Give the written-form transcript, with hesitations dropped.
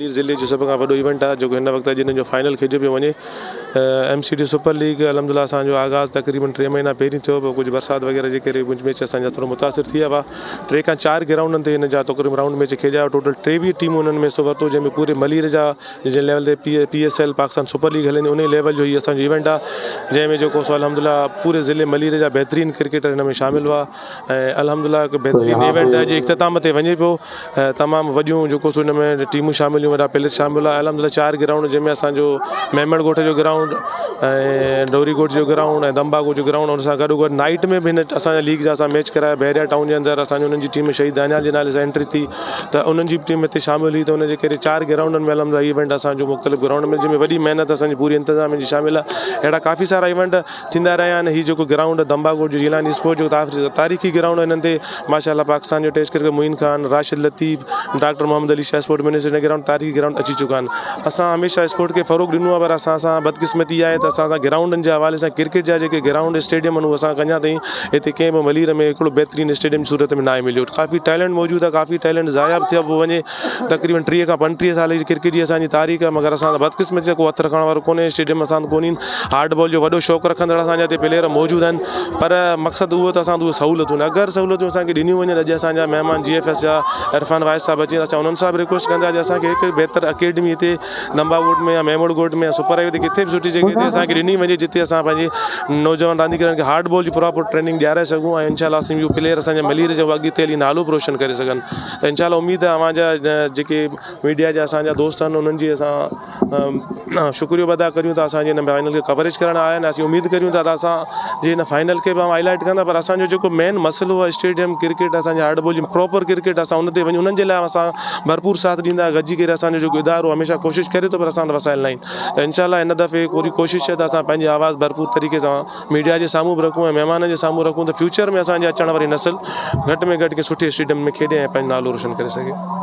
ملير ضلعي جو سڀ کان وڏو ايونٽ آهي جيڪو هن وقت اڄ ان جو فائنل کيڏيو پيو وڃي M C D super league الحمد لله اسان جو آغاز تقريبن ٽي مهينا پهرين ٿيو پوء ڪجهه برسات وغيره جي ڪري ڪجهه ميچ اسان جا ٿورو متاثر ٿي ويا هئا ٽي کان چار گرائونڊن تي هن جا تقريبن رائونڊ ميچ کيڏيا ٽوٽل 23 ٽيمون انهن ۾ حصو ورتو جنهن ۾ پوري ملير جا جنهن ليول تي P P S L Pakistan super league هلندي انهي ليول جو هي اسان جو ايونٽ آهي جنهن ۾ جيڪو سو الحمد لله پوري ضلعي ملير جا بهترين ڪرڪيٽر هن ۾ شامل هئا ۽ الحمد لله هڪ بهترين ايونٽ اڄ اختتام تي وڃي پيو ۽ تمام وڏيون جيڪو سو ان ۾ ٽيمون شامل هيون وڏا پليئر شامل هئا الحمد لله چار گرائونڊ جنهن ۾ اسانجو ميمڻ ڳوٺ جو گرائونڊ ۽ ڊوري ڳوٺ جو گرائونڊ ۽ دمبا ڳوٺ جو گرائونڊ ان سان گڏو گڏ نائٽ ۾ به هن اسان جا ليگ جا اسان ميچ ڪرايا بحريا ٽائون جي اندر اسانجي انهن جي ٽيم شهيد دانيال جي نالي سان انٽري ٿي ته انهن جي به ٽيم هتي شامل هئي ته ان جي ڪري چار گرائونڊن ۾ الحمد لله ايونٽ اسانجو مختلف گرائونڊ ۾ جنهن ۾ وڏي محنت اسانجي پوري انتظاميه جي شامل آهي اهڙا ڪافي سارا ايونٽ ٿيندا رهيا آهن هي جيڪو گرائونڊ دمبا ڳوٺ جو جيلاني اسپورٽ جو تاريخي گرائونڊ هنن تي ماشاء الله پاڪستان جو test cricket Moin Khan Rashid Latif doctor Muhammad Ali Shah sport minister هن گرائونڊ تاريخي گرائونڊ اچي چڪا آهن اسان هميشه اسپورٽ کي فروغ ڏنو آهي پر اسان سان بدقسمتي آهي ته اسان سان گرائونڊن جي حوالي سان ڪرڪيٽ جا جيڪي گرائونڊ اسٽيڊيم آهن اهي اسان کي اڃا تائين هتي ڪنهن به ملير ۾ هڪڙو بهترين اسٽيڊيم جي صورت ۾ ناهي مليو ڪافي ٽيلنٽ موجود آهي ڪافي ٽيلنٽ ضايع به ٿيو پيو وڃي تقريبن 30 کان 35 سال جي ڪرڪيٽ جي اسان جي تاريخ آهي مگر اسان بدقسمتي سان ڪو هٿ رکڻ وارو ڪونهي اسٽيڊيم اسان وٽ ڪونهن هارڊ بال جو وڏو شوق رکندڙ اسان جا هتي پليئر موجود آهن پر مقصد اهو ته اسان وٽ اهي سهولتون نه اگر سهولتون اسان کي ڏنيون وڃن اڄ اسان جا مهمان جي ايف ايس جا عرفان واحد صاحب اچي اسان انهن سان به رڪويسٽ ڪنداسين اسان کي هڪ بهتر اڪيڊمي هتي لمبا ڳوٺ ۾ يا ميمڻ ڳوٺ ۾ يا سپر هاء وي تي ڪٿي به سٺي جڳهه تي اسان کي ڏني وڃي جتي اسان پنهنجي نوجوان رانديگرن کي هارڊ بال جي پراپر ٽريننگ ڏياري سگهون ۽ انشاء الله اسين اهو پليئر اسان جا ملير جا اڳتي هلي نالو به روشن ڪري سگهن ته انشاء الله اميد آهي اوهان جا جيڪي ميڊيا جا اسان جا دوست آهن انهن جي اسان شڪريو به ادا ڪريون ٿا اسان جي هن فائنل کي ڪوريج ڪرڻ آيا آهن اسين اميد ڪريون ٿا ته اسان جي هن فائنل کي به هائي لائيٽ ڪندا پر اسان جو جيڪو مين مسئلو آهي اسٽيڊيم ڪرڪيٽ اسان جي هارڊ بال جي پراپر ڪرڪيٽ اسان ان تي وڃون انهن جي لاء اسان ڀرپور ساٿ ڏيندا گڏجي ڪري اسان جو جيڪو ادارو هميشه ڪوشش ڪري ٿو پر اسان وٽ وسائل نه آهن ته انشاء الله هن دفعي پوري ڪوشش آهي ته اسان پنهنجي آواز ڀرپور طريقي سان ميڊيا جي سامهون به رکون ۽ مهمانن جي سامهون رکون ته فيوچر ۾ اسان جي اچڻ واري نسل گهٽ ۾ گهٽ ڪنهن سٺي اسٽيڊيم ۾ کيڏي ۽ پنهنجو نالو روشن ڪري سگهي.